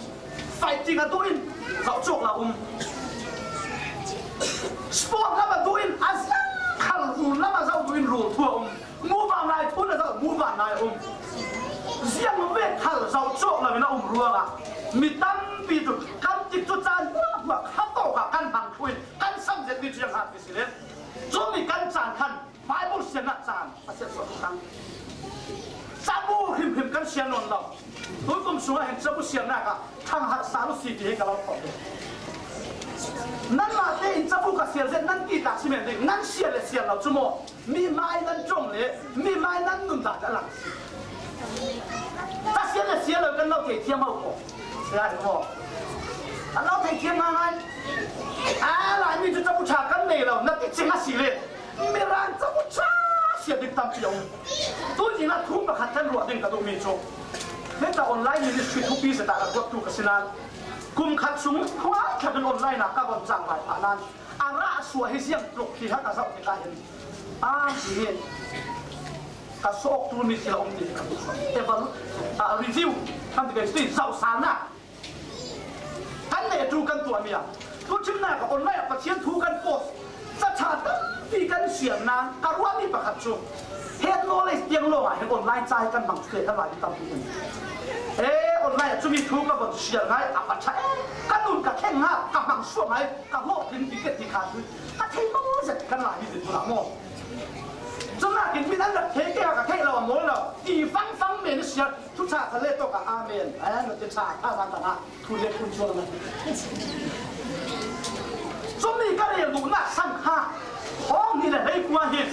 Fighting a tu in zau chok la um. Sport la ba tu in a zau khal ru la ba zau tu in ru tu um. Mu van lai thu na zau mu van lai um. Ziang ve khal zau chok la na um ruang a. Mi tam pi tu kan tik tu chan bua bua kha to ka kan hang thui kan sam zet ni chiang ha ti si le. Chu mi kan chan khan Bible sian na chan a sian so kan. Chabu him him kan sian non lo. Tui kum sunga hin chabu sian na ka thang har sa lu si ti he ka lo ko. Nan ma te in chabu ka sian zet nan ti ta si men ding nan sian le sian lo chu mo. Mi mai nan chong le, mi mai nan nun ta ta lang. Ta sian le sian lo kan lo thei thiam hau ko. Sia hi mo. Kan lo thei thiam ngai ngai. A lai mi chu chabu cha kan nei lo, na ti ching a si le. Mi ran chabu cha sia dik tam piau. Tu ni na thu pakhat kan ruah ding ka duh mi chu. Heta online ministry thupi se ta ka ruah tu ka sinan. Kum khat sung hua khat online a ka gon chang bai pa nan. A ra sua hi siang tluk hi ha ka zau ti ka hin. A ti hi. Ka sok tu mi sila um ti ka. Eval, a review. Kan ti ka sti zau sa na. Kan ne tu kan tu amia. Tu chim na ka online a Pathian thu kan post. Sa cha ta ti kan siam na. Ka ruah mi pakhat chu. Head knowledge tiang lo a hin online chai kan mang te kan lai tam ti hin. E online chu mi thu ka bon siam ngai a pa cha. Ka nun ka kheng nga ka mang suak ngai. Ka hlawhtling ti ke ti kha thu. Ka thei maw zet kan lai hi zet tu la maw. Chun nakin min an rak thei ke a ka thei lo a mawl lo. Ti fang fang men sia. Thu cha kha le tawk a amen. Ai, na te cha kha zang ka na. Thu le kun chuang na. Chumi ka rel duh na sang kha. Hong ni le hei kua hi.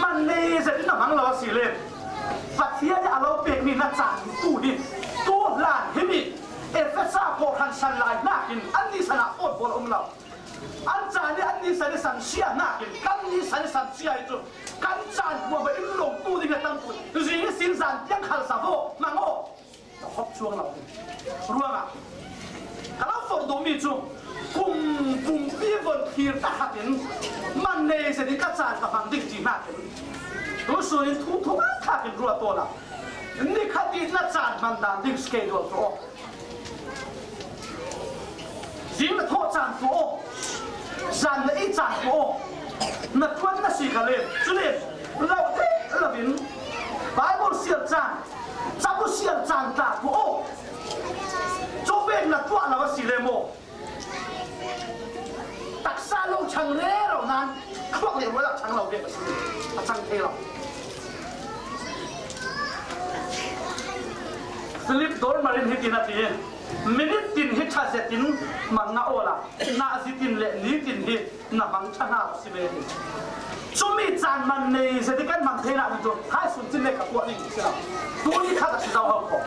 Man nei zet na mang lo a si le. Pathian a lo pek mi na cha tu hi. Tu hlan hi mi. Efesa ko han san lai nakin an ni sana phone bol om lo. An chan ni an ni san ni san sia nakin kan ni san ni san sia hi chu kan chan hua ba in lo tu ding a tam tu. Zing ni sin zan tiang khal sa vo mang o. Ka hop chuang lo. Ruang a. Ka lo for do mi chu kum bung pi von thir ta khat in man nei se ni ka chan ka mang ding ti nakin. Tu su in thu thu ka khat in ruah to la. Ni khat in na chan man dan ding schedule to. Zing na thawh chan tu aw. Zan na ei chan tu aw. Na tuan na si ka le. Chu le. Lo te lo vin. Bible sial chan. Chabu sial chan ta tu aw. Chu vek na tuah lo a si le maw. Taksa lo chang le lo nan. Khuak le rual a chang lo vek a si. A chang thei lo. Philip Dormarin hi tin a ti. Minute tin hi ṭha zetin mang nga awla, na zi tin le ni tin hi na mang ṭha hna si ve hi. Cumi caan man nei zeti kan mang thei nak tu, hai sun cin le ka puah ding si lo. Tuni kha ka si zo ho ko.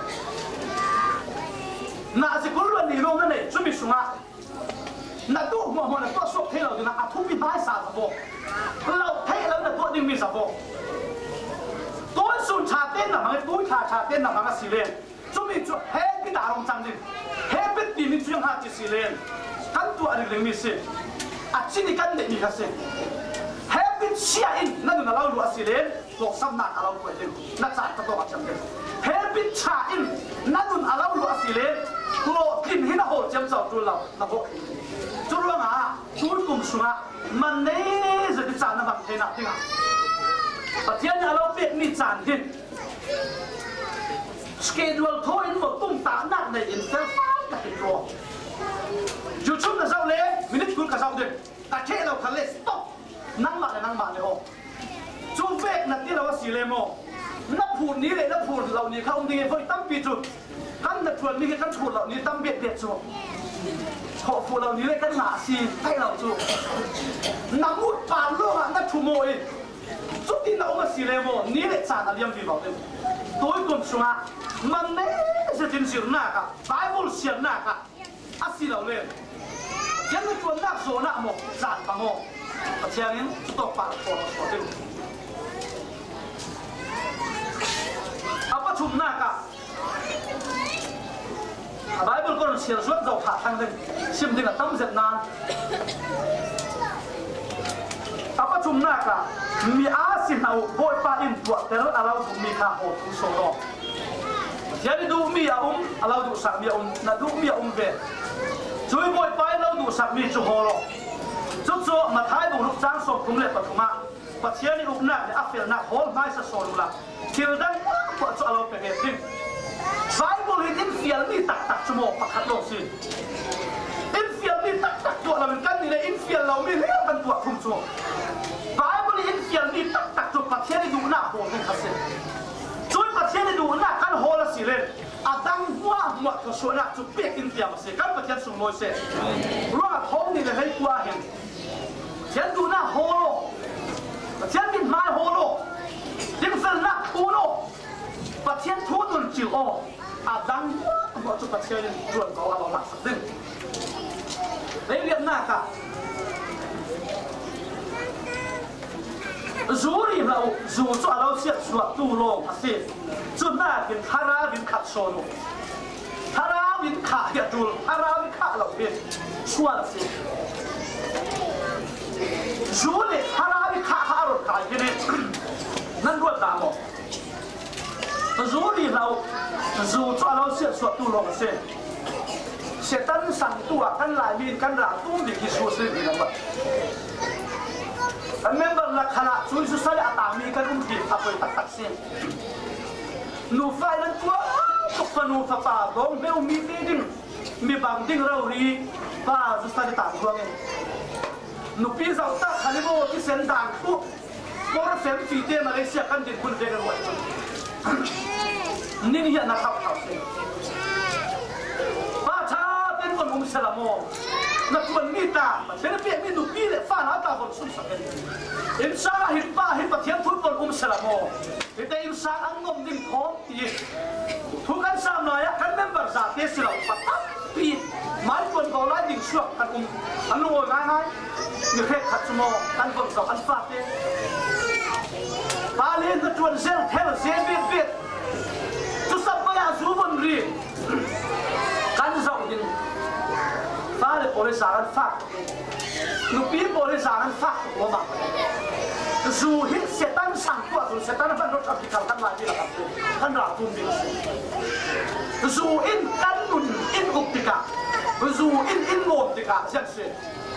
Na zi kul luan ni lo na nei, cumi sungah na duh hmuahhmuah na tuah suak thei lo ding ah a thupi hmaisa zavo. Lo theih lo na tuah dingmi zavo. Tuan sun ṭha tein na mang, tui ṭha ṭha tein na mang a si len. Cumi cu habit ah a rung cang ding. Habit timi cu ziang ha ti si len kan tuah ringring mi si. A cini kan neihmi kha si. Habit sia in na nun a lo luah si len, hlawhsamnak a lo kuai ding. Na caan ka tawk a thiam ding. Habit ṭha in na nun a lo luah si len, hlawhtlin hi na hawl ciamco ṭul lo, na hawh. Cu ruangah tuikum sungah man nei zeti caan na hmang theinak dingah Pathian nih a lo pekmi caan hi. Schedule thaw in maw tumtahnak nei in felfai ka hin rawh. le maw? Na phut ni le na phut loh ni kha um ding hi voi tampi cu. Kan hnaṭuan mi hi kan phut loh ni tam bet bet cu. Khawh phut loh ni le kan ngah a si thei lo cu. Na mut pan lawngah na ṭhu maw i? Cutin na um a si le maw? Ni le caan a liam vivo ding. Tuikum sungah man nei zetin zirnak ah, Bible siarnak ah, a si lo le, Pathian hnaṭuannak zawn ah maw, zan pang aw. Pathian in cutawk pa a thaw lo suak ding. A pathumnak ah, a Bible ka run siar zuat zo ṭha thlang ding, sim ding a tam zet nan. A pathumnak ah, mi aa si hna uh, Bawipa in tuahter a lo duhmi kha haw thu sawn aw. Pathian i duhmi a um, a lo duhsakmi a um, na duhmi a um ve. Cui Bawipa in lo duhsakmi cu haw law. Cucu Matthai bung ruk cang sawmthum le pathum ah Pathian i uknak le a felnak hawl hmaisa sawn uhla, thil dang hmuahhmuah cu a lo pe ve ding. Bible in in fialmi taktak cu maw pakhat lawng si. In fialmi taktak tuah loin kannih le in fial lomi hlir kan tuah thum cu. Bible in fialmi taktak cu Pathian i duhnak hawl ding kha si. Cun Pathian i duhnak kan hawl a si le a dang hmuahhmuah thluasuahnak cu pek in tiam a si. Kan Pathian sunglawi seh. Ruangah thawng nih le hleikua ah hin Pathian duhnak hawl aw, Pathian mithmai hawl aw, dingfelnak phun aw, Pathian thu nun cil aw, a dang hmuahhmuah cu Pathian in ṭuanvo a lo laksak ding. Leiliamnak ah zu ri hlah uh, zu cu a lo siatsuahtu lawng a si. Cu hnakin thlarau in khat sawn uh. Thlarau in khah hi a ṭul, thlarau in khah lo hi sual a si. Zu le thlarau in khah kha a run kai hi nih. Nan ruat dah maw? Zu ri hlah uh, zu cu a lo siatsuahtu lawng a si. Satan sangtu ah kan Laimi in kan ral tum bik hi zu a si rih lo. Kan member lakkhal ah cui zu sa le a tangmi kan um hi a poi taktak si. Nufa in an tuah tuk, fanu fapa bawng meu mi te ding, mi bang ding rori pa zu sa le tang ruang in. Nupi zauh tak khal i maw thisen dan khuh. Por fem fite Malaysia kan dinhmun ve kan ruat. Ning hi a na thauh thauh si. Pa ṭha ten von um sela maw? Na ṭuan mi ta, Pathian a pek mi nupi le fa na ta von sum sak en. Inn sang ah hin pa hin Pathian thu von um sela maw? Hite inn sang an ngom ding thawm ti. Thu kan sam lai ah kan member zate si lo, pa tampi mai tuan ko lai ding suak kan um. An lungawi ngaingai. Mi hrekkhat cu maw kan von zoh an fate. Pa le hnaṭuan zel thel ze bet bet. Cu sap mai ah zu von ri kan zoh ding. Fa le pawl le sa kan fak. Nupi pawl in zang an fak tuk lawmah. Zu hi Satan sang tuah cun Satan a hman rawt ṭhap tikal kan Laimi lakah kan ral tum ding a si. Zu in kan nun in uk tikah, zu in in ngawm tikah ziang si.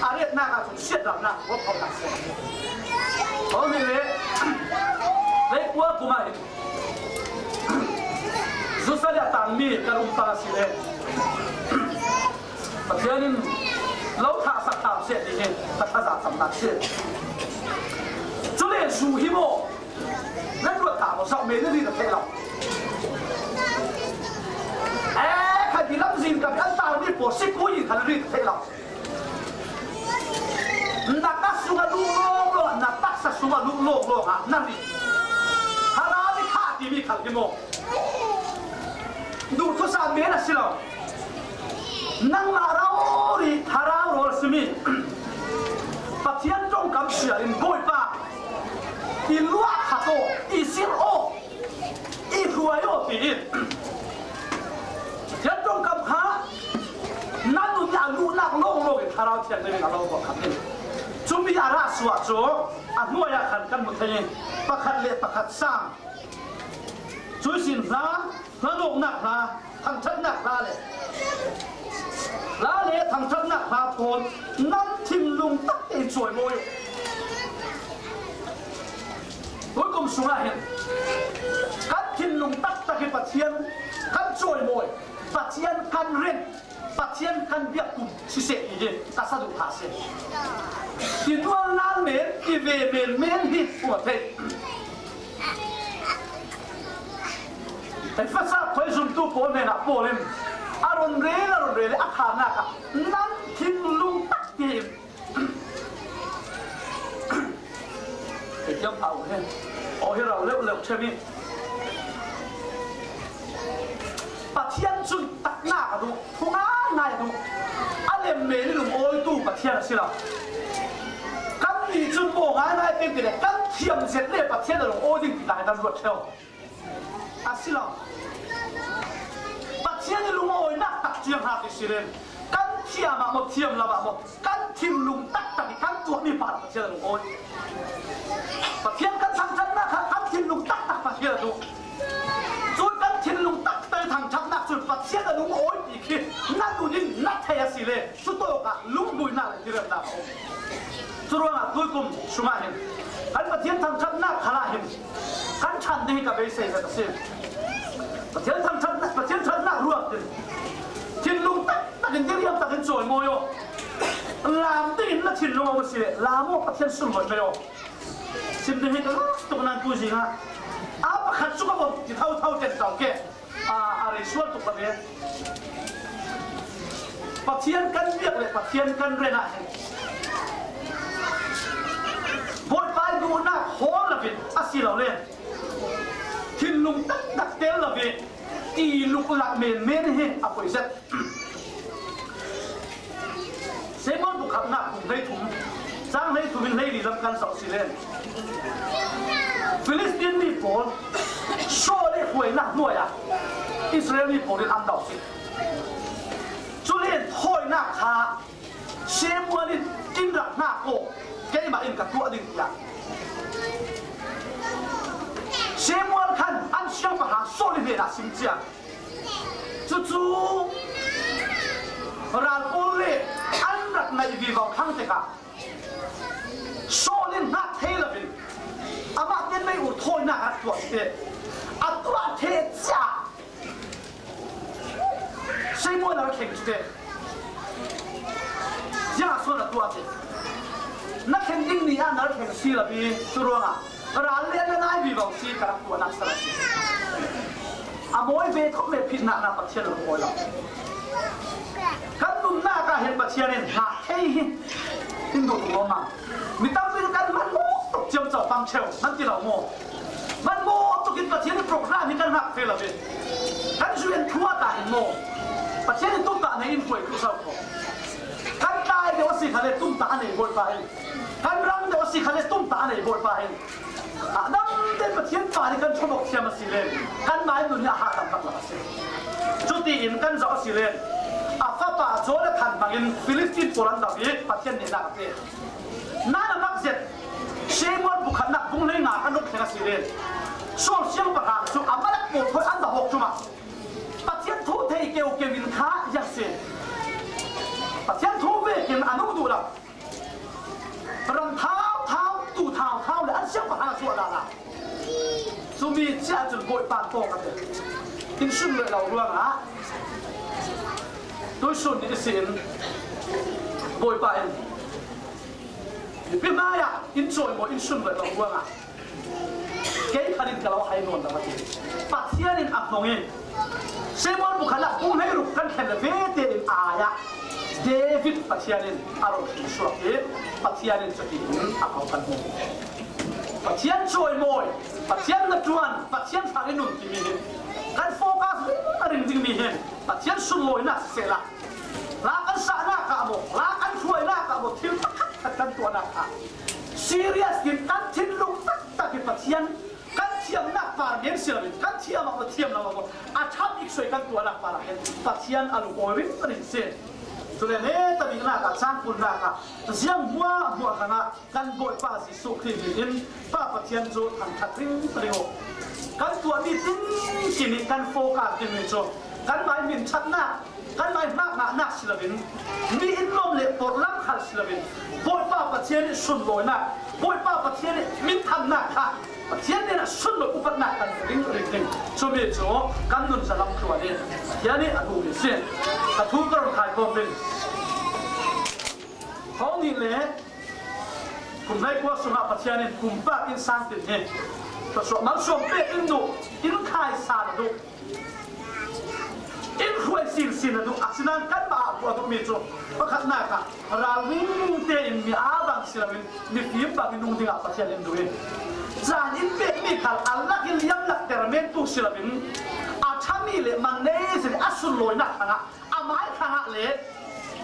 A retnak ah cun siatralnak, ruat khonak si. Aw, hi le, leikua kum ah hin zu sa le a tangmi kan um pang a si le. Pathian in lo thah sak hram seh ti hi ka thazaang camnak si. Cule zu hi maw? Nan ruat ta maw? Zoh men na ri na theih lo. Eh, kha di lamzin ka kan tau mi pawl si ku in kha na ri na theih lo. Na ka sung a luh lawng lawng, na taksa sung a luh lawng lawng ah na ri. Thlarau i khah timi khal hi maw? Duh thusa men a si lo. Nangmah rori thlarau rawl a simi Pathian ṭongkam sial in Bawipa, i luah khat aw, i zirh aw, i hruai aw tiin Pathian ṭongkam kha nan nun i a luhnak lawnglawng in Thlarau Thianghlim in a lo ruat khat in cumi a rah suah cu a hnuai ah khan kan hmu thei in pakhat le pakhat sang. Cui sin hla, hlanawknak hla, thangṭhatnak hla le hla le thangṭhatnak hla pawl nan thinlung tak tein cawimawi uh. Tuikum sungah hin kan thinlung taktak hi Pathian kan cawimawi, Pathian kan rem, Pathian kan biak kum siseh ti hi ka saduhthah a si. Tinual nal men, ti ve men men hi tuah theih. Efesa khuai zumtu pawl hnenah Paul in a run rel, a run rel, a khannak ah nan thinlung tak tiin Ka thiam phah uh hen. Aw hi rau leuh leuh ṭhemi. Pathian cun taknak a duh, thu ngaingai a duh. A lem men i lungawitu Pathian a si lo. Kannih cun maw ngaingai peng ti le kan thiam zet le Pathian a lungawi ding ti lai kan ruat ṭheu. A si lo. Pathian i lungawinak tak ciang hna ti si len kan thiam ah maw, thiam lam ah maw, kan thinlung taktak i kan tuahmi hmanh Pathian a lungawi. Pathian kan thangṭhatnak kha kan thinlung taktak Pathian a duh. Cun kan thinlung taktak i thangṭhatnak cun Pathian a lungawi ti khi na nun in na thei a si le, cutawk ah lungduinak le tiremnak a um. Curuangah tuikum sungah hin kan Pathian thangṭhatnak khal ah hin kan ṭhan ding hi ka beisei zet a si. Pathian thangṭhatnak, Pathian ṭhatnak ruang tin thinlung taktak in, diriam takin cawimawi aw. Lam dingin na thinlung a um a si le, lam aw, Pathian sunlawih mai aw. Sim ding hi ka lak tuk nan tu zing ah. A pakhat cu ka bawm ti thotho ten tau ke. A, a rei sual tuk ka ve. Pathian kan biak le Pathian kan rengah hin Bawipa i duhnak hawl lo in a si lo le thinlung taktak tel lo i ti luklak menmen hi a poi zet. Samuel bu khatnak bung hleithum, cang hleithum in hleili lam kan zoh si len. Filistin mi pawl Saul i hruainak hnuai ah Israel mi pawl in an do si. Cu len thawinak kha Samuel in in rak hna ko, keimah in ka tuah ding tiah Samuel khan an siangpahrang Saul i hnenah sim cia. Cucu ral pawl le an rak naih vivo thlang tikah Saul in hngak thei loin amah ten mei ur thawinak a rak tuah te. A tuah te cia Samuel a rak thleng cu te. Ziah sual a tuah te. Na thleng ding ni ah na rak thleng si lo i cu ruangah ral le na ngai vivo si ka rak tuahnak sal a si. A mawi ve thawk le phitnak na Pathian lo mawi lo. Kan nunnak ah hin Pathian in hngah thei hi in duh lawm a. Mi tampi kan man maw tuk ciamco pang cheu nan ti lo maw? Man maw tuk in Pathian i program hi kan hngak ve lo ve. Kan zuan thuah ta hin maw? Pathian in tumtah nei in hruai tu sau ko. Kan tlai deuh a si kha le tumtah a nei Bawipa in. Kan ram deuh a si kha le tumtah a nei Bawipa in. A dang te Pathian pa nih kan ṭhawmawk thiam a si le kan mai nun hi a hah tam tak lo a si. Cutiin kan zoh a si le a fapa Jonathan hmangin Filistin pawl an do i Pathian nehnak a pe. Nan a mak zet Samuel bu khatnak bung hlei nga kan rak thleng a si le Saul siangpahrang cu Amalek pawl thawi an do hawk cungah Pathian thu thei keu keu in kha ziah si. Pathian thu vekin a nung duh lo. Ram thau thau, tu thau thau le an siangpahrang a suah lala. Cumi cia cun Bawipa tawk a ti. In sun leh lo ruangah tuisun nih ihsin Bawipa in mipi hmaiah in cawimaw in sun leh lo ruangah kei khan in ka lo hai nawn lo a ti. Pathian in a hnong in Samuel bu khatnak bung hleiruk kan thlen ve tein ai ah David Pathian in a ro hrin suak i Pathian in cuti in a ko kan hmu. Pathian cawimawi, Pathian na ṭuan, Pathian hrang in nun timi hi kan focus ringring dingmi hin Pathian sunlawinak sisehla, hla kan sahnak ah maw, hla kan hruainak ah maw, thil pakhat khat kan tuahnak ah serious in kan thinlung taktak i Pathian kan thiamnak par men si loin, kan thiam ah maw, thiam lo ah maw, a ṭhat ik suai kan tuahnak par ah hin Pathian a lungawi ringring si. Cule heta biknak ah, cangkulnak ah, ziang hmuahhmuah hrangah kan Bawipa Jesuh Khrih hmin in Pa Pathian cu thangṭhat ringring u. Kan tuahmi tinkin i kan focus dingmi cu kanmah i hminṭhatnak, kanmah i hngahnak si loin, mi in lawm le porh lam khal si loin, Bawipa Pathian i sunlawinak, Bawipa Pathian i minthannak kha Pathian nih a sunlawi upatnak kan ringring ding. Cumi cu kan nun zalam tluan i Pathian nih a duhmi a si. Ka thu ka run khai khawm ding. Thawng hnih le kum hleikua sungah Pathian in pumpak in sang tin hi Malsawm pek in duh, in khaisan a duh, in hruai sinsin a duh, asinain kanmah a duh mi cu pakhatnak ah ralring tein mi aa bang si loin mifim bangin nung dingah Pathian in duh i, caan in pekmi khal a lak in liam lakter men tu si loin a ṭhami le man nei si le a sunlawinak hrangah amai hrangah le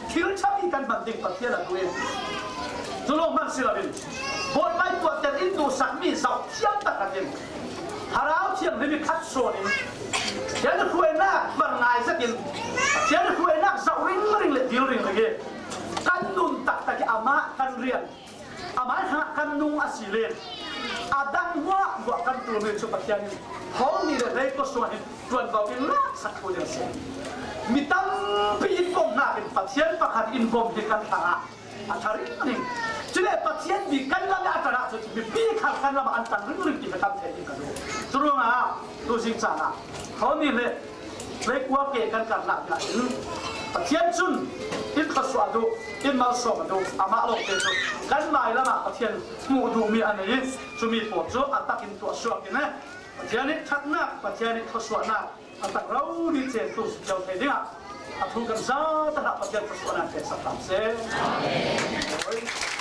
thil ṭhami kan hman ding Pathian a duh i, cu lawng hman si loin Bawipa tuahter in duhsakmi zoh thiam tak khat in Thlarau Thianghlim i khat sawn in Pathian hruainak hmang ngai zet in Pathian hruainak zoh ringring le dil ringring i kan nun taktak i amah kan rian, amah hrangah kan nung a si le a dang hmuahhmuah kan ṭul mi cu Pathian in hau ni le rei kawsua hin ṭuanvo in laksak kho ding a si. Mi tampi in bawmhnak in Pathian pakhat in bawm hi kan hrangah a ṭha ringring. Cule Pathian mi kan lam i a ṭan ahcun mipi khal kan lam ah an ṭan ringring ti hi kan theih ding ka duh. Curuangah tuzing caan ah hau ni le Leikua ke kan karnak bia in Pathian cun in thluasuah a duh, in malsawm a duh, amah lawngte cu kan mailam ah Pathian hmuh duhmi a nei i, cumi pawl cu a tak in tuah suak in Pathian i ṭhatnak, Pathian i thluasuahnak a tak rori cen tu si cio thei dingah a thu kan zate hlah Pathian thluasuahnak pe sak hram seh. Amen.